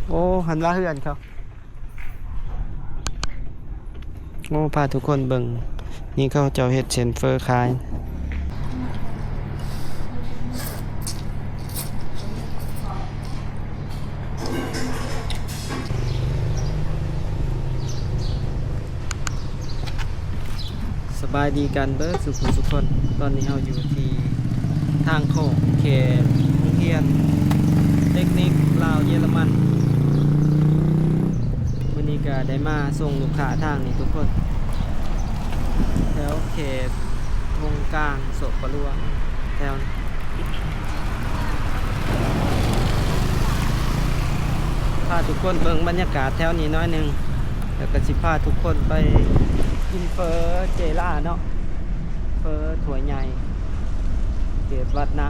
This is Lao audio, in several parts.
ໂອ້ ຫັ້ນວ່າເຮືອນເຂົາ. ໂອ້ ພາທຸກຄົນເບິ່ງ ນີ້ເຂົາເຈົ້າເຮັດເສັ້ນເຝີຂາຍ. ສະບາຍດີກັນເບີດສູ່ຜູ້ສູ່ຄົນ. ຕອນນີ້ເຮົາຢູ່ທີ່ທາງໂຄ້ງເຂດໂຮງຮຽນເຕັກນິກລາວເຢຍລະມັນ. ມື້ນີ້ກະໄດ້ມາສົ່ງລູກຄ້າທາງນີ້ທຸກຄົນ ແຖວເຂດໂຮງການໂສກປະຫຼວງແຖວນີ້. ພາທຸກຄົນເບິ່ງບັນຍາກາດແຖວນີ້ໜ້ອຍໜຶ່ງ ແລ້ວກະຊິພາທຸກຄົນໄປກິນເຝີເຈລາເນາະ ເຝີຖ້ວຍໃຫຍ່ ເຂດວັດນາ.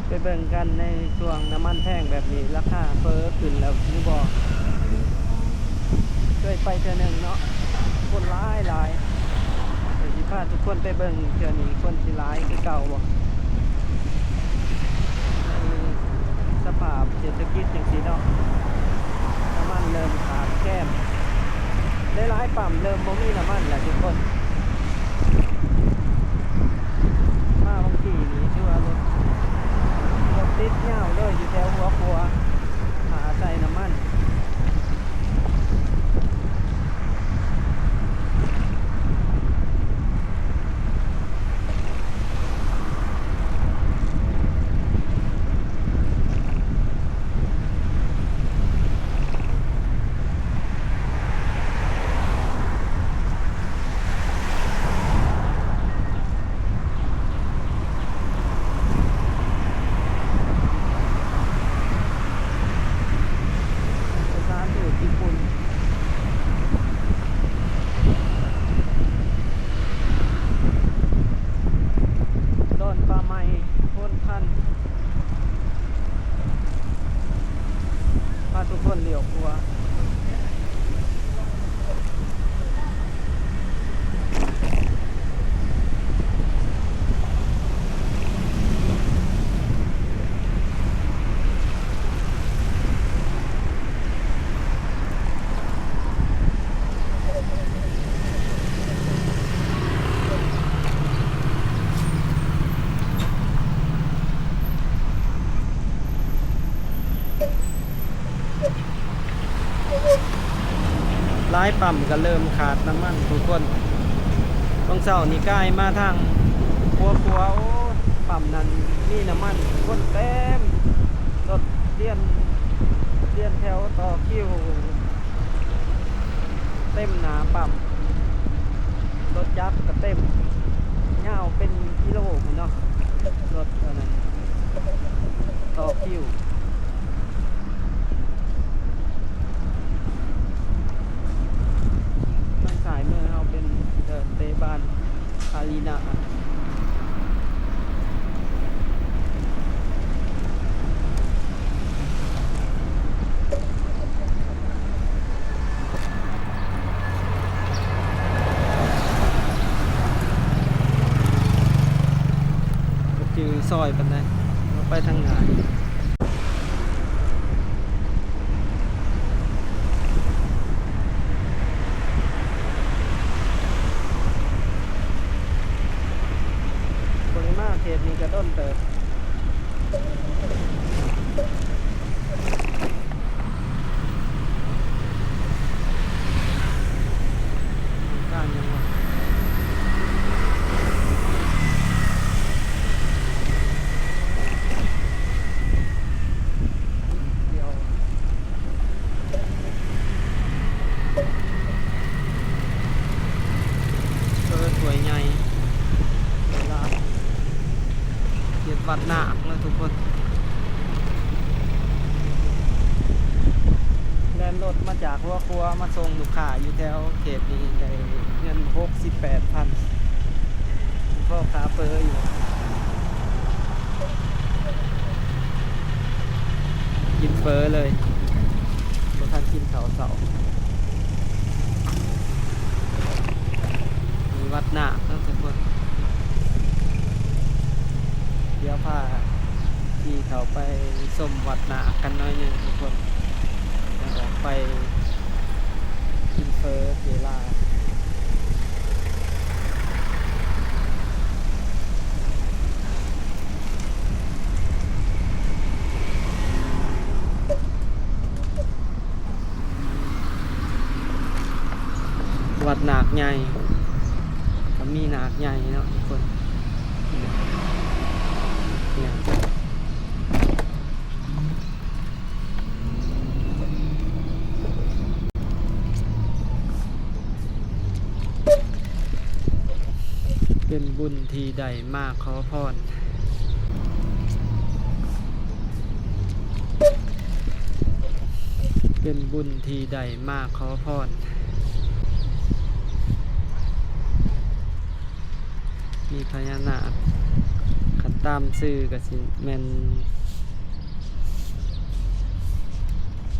ໄປເບິ່ງກັນໃນຊ່ວງນ້ຳມັນແພງແບບນີ້ ລາຄາເຝີຂຶ້ນແລ້ວຫຼືບໍ່? ເຄີຍໄປເທື່ອໜຶ່ງເນາະ ຄົນຫຼາຍຫຼາຍ. ດຽວຊິພາທຸກຄົນໄປເບິ່ງເທື່ອນີ້ ຄົນຊິຫຼາຍຄືເກົ່າບໍ່? ໃນສະພາບເສດຖະກິດຈັ່ງຊີ້ເນາະ ນ້ຳມັນເລີ່ມຂາດແຄນ ຫຼາຍໆປ້ຳເລີ່ມບໍ່ມີນ້ຳມັນແລ້ວທຸກຄົນ. ມາບາງທີນີ້ຖືວ່າລົດ ລົດຕິດຍາວເລີຍ ຢູ່ແຖວຫົວຂົວ ຖ້າໃສ່ນ້ຳມັນ. ສະຖານທູດຍີ່ປຸ່ນ ດອນປ່າໄມ້ໂພນພັນ ພາທຸກຄົນລ້ຽວຂົວ. ຫຼາຍປ້ຳກະເລີ່ມຂາດນ້ຳມັນທຸກຄົນ. ຫວ່າງເຊົ້ານີ້ກາຍມາທາງຫົວຂົວ ໂອ້ ປ້ຳນັ້ນມີນ້ຳມັນ ຄົນເຕັມ ລົດລຽນ ລຽນແຖວຕໍ່ຄິວ ເຕັມໜ້າປ້ຳ ລົດຈັກກະເຕັມ ຍາວເປັນກິໂລພຸ້ນເນາະ ລົດອັນນັ້ນຕໍ່ຄິວ. ທາງຊ້າຍມືເຮົາເປັນເດີ່ນເຕະບານອາຣີນາ. ບໍ່ຈື່ຊອຍປານໃດ ເຮົາໄປທາງໜ້າ. ບໍ່ໄດ້ມາເຂດນີ້ກະດົນເຕີບ. ການຫຍັງວະ? ເປີດຖ້ວຍໃຫຍ່ ເວລາເຂດວັດນາກເນາະທຸກຄົນ. ແລ່ນລົດມາຈາກຫົວຂົວມາສົ່ງລູກຄ້າຢູ່ແຖວເຂດນີ້ໄດ້ເງິນຫົກສິບແປດພັນ ພໍຄ່າເຝີຢູ່. ກິນເຝີເລີຍ ບໍ່ທັນກິນເຂົ້າເຊົ້າ. ມີວັດນາກເນາະທຸກຄົນ ດ ດຽວພາຂີ່ເຂົ້າໄປຊົມວັດນາກກັນໜ້ອຍໜຶ່ງທຸກຄົນ ແລ້ວອອກໄປກິນເຝີເຈລາ. ວັດນາກໃຫຍ່ ກໍມີນາກໃຫຍ່ເນາະທຸກຄົນ. ເປັນບຸນທີ່ໄດ້ມາຂໍພອນ ເປັນບຸນທີ່ໄດ້ມາຂໍພອນ ມີພະຍານາກ ຄັນຕາມຊື່ກໍຊິແມ່ນ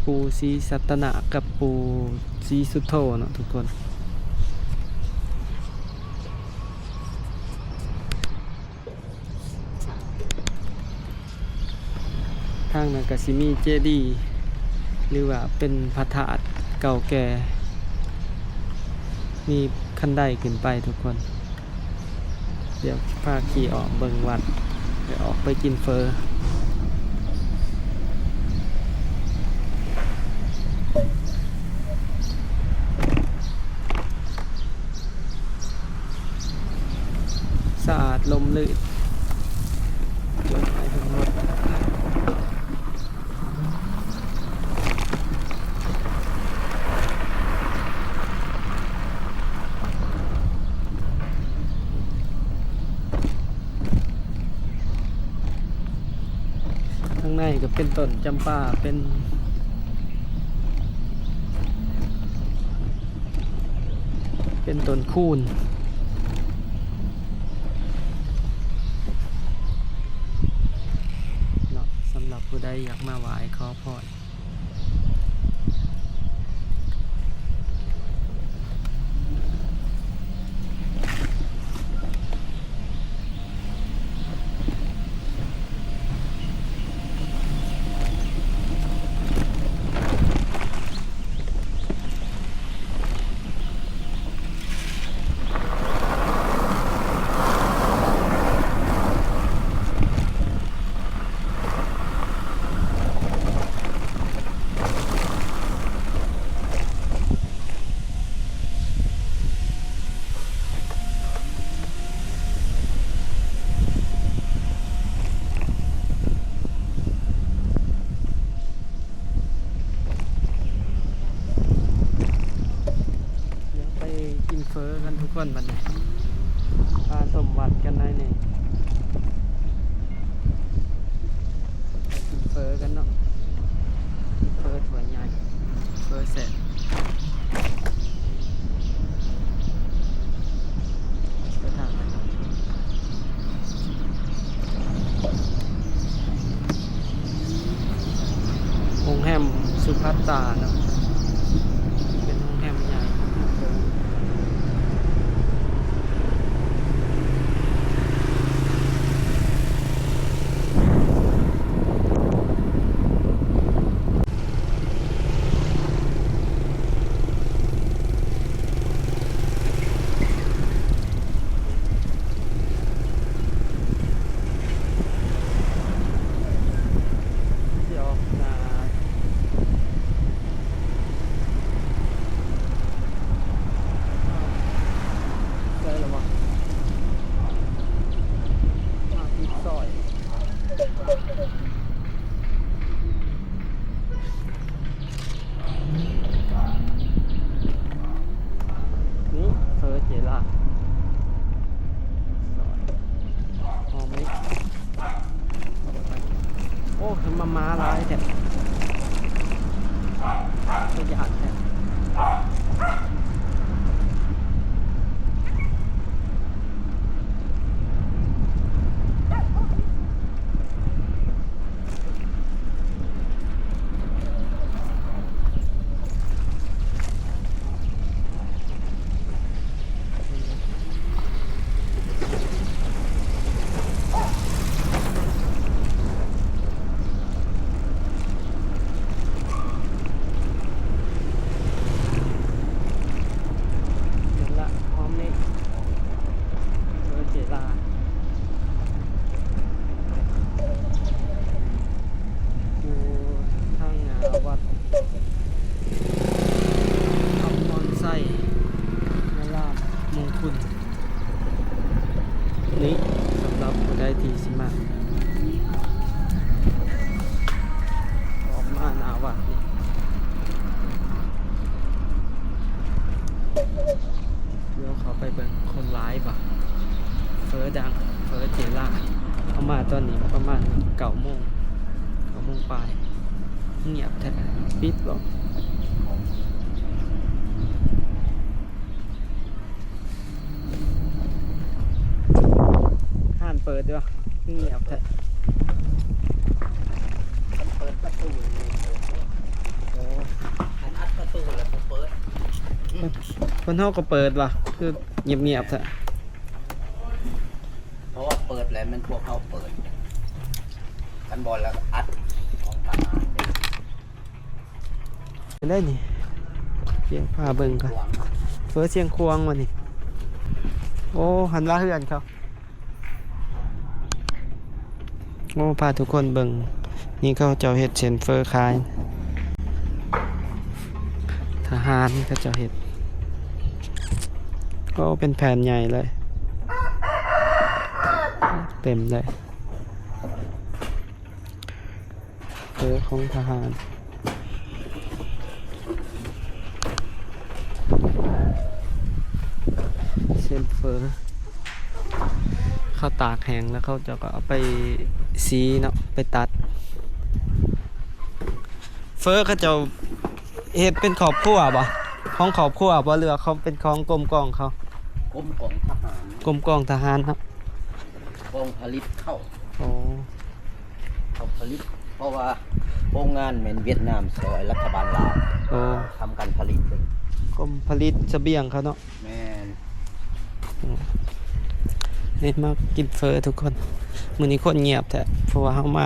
ປູ່ສີສັດຕະນາກກັບປູ່ສີສຸດໂທເນາະທຸກຄົນ. ທາງນັ້ນກໍຊິມີເຈດີ ຫຼືວ່າເປັນພະທາດເກົ່າແກ່ ມີຄັນໄດຂຶ້ນໄປທຸກຄົນ. ດຽວພາຂີ່ອອກເບິ່ງວັດ ແລ້ວອອກໄປກິນເຝີ. ສະອາດ ລົມລື່ນ ຕົ້ນໄມ້ທັງໝົດ. ທາງໃນກໍເປັນຕົ້ນຈຳປາ ເປັນ ເປັນຕົ້ນຄູນເນາະ ສຳລັບຜູ້ໃດຢາກມາໄຫວ້ຂໍພອນ. ດຽວໄປກິນເຝີກັນທຸກຄົນ ບັດນີ້ ພາຊົມວັດກັນໜ້ອຍໜຶ່ງ ໄປກິນເຝີກັນເນາະ ກິນເຝີຖ້ວຍໃຫຍ່ ເຝີແຊບ. ໄປທາງນັ້ນ ໂຮງແຮມສຸພັດຕາເນາະ ເປັນໂຮງແຮມໃຫຍ່. ນີ້ເຝີເຈລາ ຫອມນີ້ ໂອ້ ຄືມາມ້າຫຼາຍແທ້ ຕາຢ້ານແທ້. ເ ມາ ອອກມາໜ້າວັດນີ້ ດຽວເຂົ້າໄປເບິ່ງ ຄົນຫຼາຍບໍ່? ເຝີດັງ ເຝີເຈລາ ເຮົາມາຕອນນີ້ປະມານເກົ້າໂມງ ເກົ້າໂມງປາຍ ງຽບແທ້ ປິດບໍ່? ຮ້ານເປີດຢູ່ຫວາ? ງຽບແທ້. ຄັນເປີດປະຕູນີ້ເປີດເດ້. ໂອ້ ຄັນອັດປະຕູແລ້ວບໍ່ເປີດ. ເພິ່ນ ເພິ່ນເຮົາກໍເປີດຫວາ? ຄືງຽບໆແທ້. ເພາະວ່າເປີດແລ້ວແມ່ນພວກເຮົາເປີດ, ຄັນບໍ່ແລ້ວອັດຂອງທະຫານເດ້. ໄດ້ນີ້ ພາເບິ່ງກ່ອນ ເຝີຊຽງຂວາງວ່ານີ້. ໂອ້ ຫັ້ນວ່າເຮືອນເຂົາ. ໂອ້ ພາທຸກຄົນເບິ່ງ ນີ້ເຂົາເຈົ້າເຮັດເສັ້ນເຝີຂາຍ ທະຫານເຂົາເຈົ້າເຮັດ. ໂອ້ ເປັນແຜ່ນໃຫຍ່ເລີຍ ເຕັມເລີຍ. ເຝີຂອງທະຫານ ເສັ້ນເຝີ ເຂົາຕາກແຫ້ງແລ້ວ ເຂົາເຈົ້າກໍເອົາໄປສີເນາະ ໄປຕັດ. ເຝີເຂົາເຈົ້າເຮັດເປັນຄອບຄົວບໍ່? ຂອງຄອບຄົວບໍ່ ຫຼືວ່າເຂົາເປັນຂອງກົມກອງເຂົາ? ກົມກອງທະຫານ ກົມກອງທະຫານເນາະ ກອງຜະລິດເຂົ້າ. ອໍ ເຂົາຜະລິດ ເພາະວ່າໂຮງງານແມ່ນຫວຽດນາມຊ່ອຍລັດຖະບານລາວ ອໍ ທຳການຜະລິດເລີຍ ກົມຜະລິດສະບຽງເຂົາເນາະ. ແມ່ນ. ນີ້ມາກິນເຝີທຸກຄົນ ມື້ນີ້ຄົນງຽບແທ້ ເພາະວ່າເຮົາມາ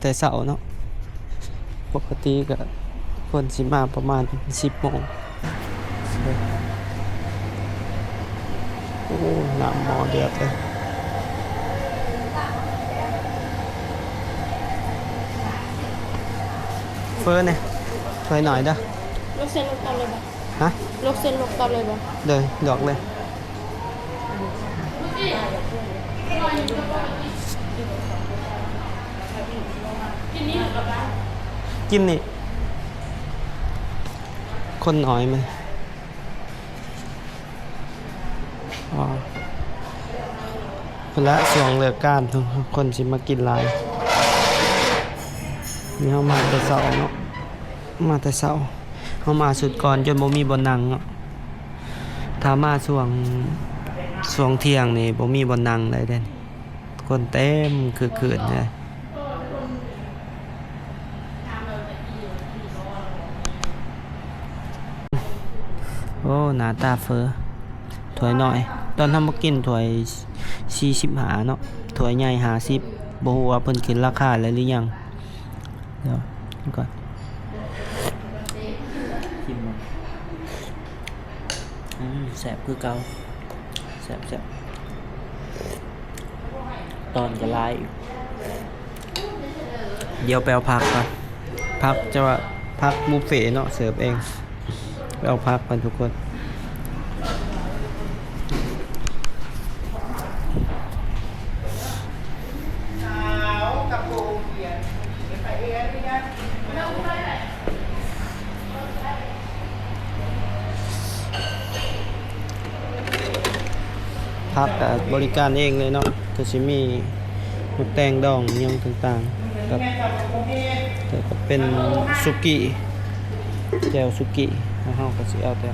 ແຕ່ເຊົ້າເນາະ ປົກກະຕິກໍຄົນຊິມາປະມານສິບໂມງ. ໂອ້ ນ້ຳໝໍ້ເດືອດເລີຍ. ເຝີນີ້ ຖ້ວຍໜ້ອຍເດີ. ລວກເສັ້ນລວກຕັບເລີຍບໍ່? ຮະ? ລວກເສັ້ນລວກຕັບເລີຍບໍ່? ໂດຍ ລວກເລີຍ. ກິນນີ້ ຄົນໜ້ອຍມັນ. ອໍ ພຸ້ນລະ ຊ່ວງເລີກການ ຄົນຊິມາກິນຫຼາຍ. ນີ້ເຮົາມາແຕ່ເຊົ້າເນາະ ມາແຕ່ເຊົ້າ ເຮົາມາຊຸດກ່ອນຈົນບໍ່ມີບ່ອນນັ່ງເນາະ. ຖ້າມາຊ່ວງ ຊ່ວງທ່ຽງນີ້ບໍ່ມີບ່ອນນັ່ງໄດ້ເດ້. ຄົນເຕັມຄຶກຄື້ນເລີຍ. ໂອ້ ໜ້າຕາເຝີ ຖ້ວຍນ້ອຍ ຕອນເຮົາມາກິນຖ້ວຍສີ່ສິບຫ້າເນາະ ຖ້ວຍໃຫຍ່ຫ້າສິບ ບໍ່ຮູ້ວ່າເພິ່ນຂຶ້ນລາຄາແລ້ວຫຼືຍັງ. ດຽວກ່ອນ ກິນມັນ ອືມ ແຊບຄືເກົ່າ ແຊບໆ ຕອນກໍຫຼາຍອີກ. ດຽວໄປເອົາຜັກກ່ອນ ຜັກ ຈະວ່າຜັກບຸບເຟເນາະ ເສີບເອງ. ໄປເອົາຜັກກ່ອນທຸກຄົນ. ຜັກກໍບໍລິການເອງເລີຍເນາະ ກໍຊິມີໝາກແຕງດອງຫຍັງຕ່າງໆ ກັບ ແລ້ວກໍເປັນສຸກີ້ ແຈ່ວສຸກີ້ ແລ້ວເຮົາກໍຊິເອົາແຕ່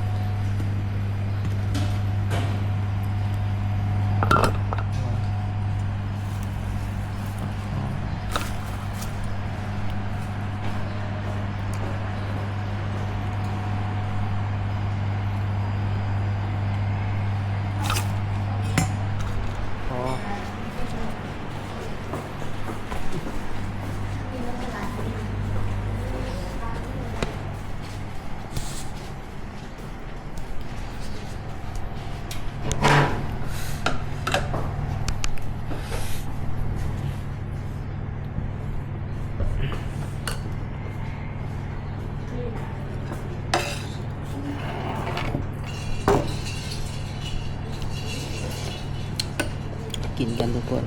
ກິນກັນທຸກຄົນ.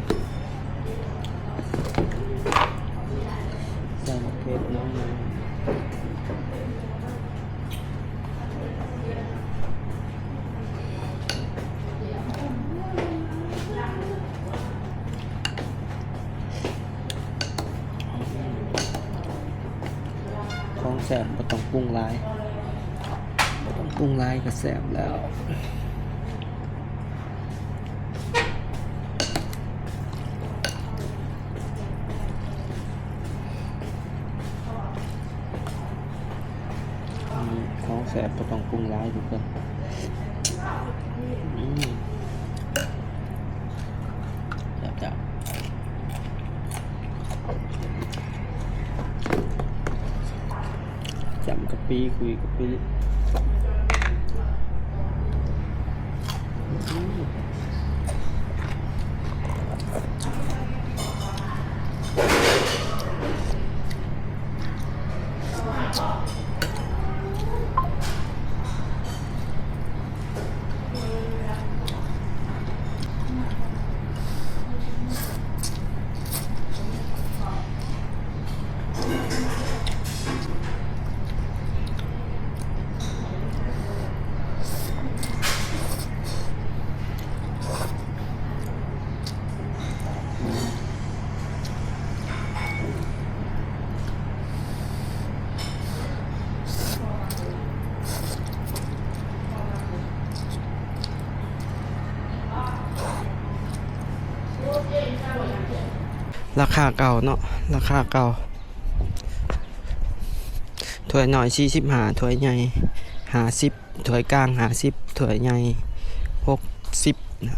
ຂອງແຊບບໍ່ຕ້ອງປຸງຫຼາຍ ບໍ່ຕ້ອງປຸງຫຼາຍກໍແຊບແລ້ວ. ອືມ ຂອງແຊບບໍ່ຕ້ອງປຸງຫຼາຍທຸກຄົນ. ອືມ ແຊບໆ ຈ້ຳກະປິ ຄຸຍກະປິ. ລາຄາເກົ່າເນາະ ລາຄາເກົ່າ. ຖ້ວຍນ້ອຍສີ່ສິບຫ້າ ຖ້ວຍໃຫຍ່ຫ້າສິບ ຖ້ວຍກາງຫ້າສິບ ຖ້ວຍໃຫຍ່ຫົກສິບນະ.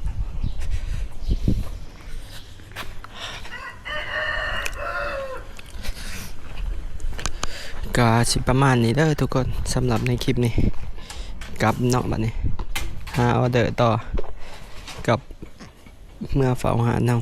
ກະຊິປະມານນີ້ເດີທຸກຄົນ ສຳລັບໃນຄລິບນີ້. ກັບເນາະ ບັດນີ້ຫາອໍເດີຕໍ່ ກັບເມືອເຝົ້າຮ້ານເຮົາ.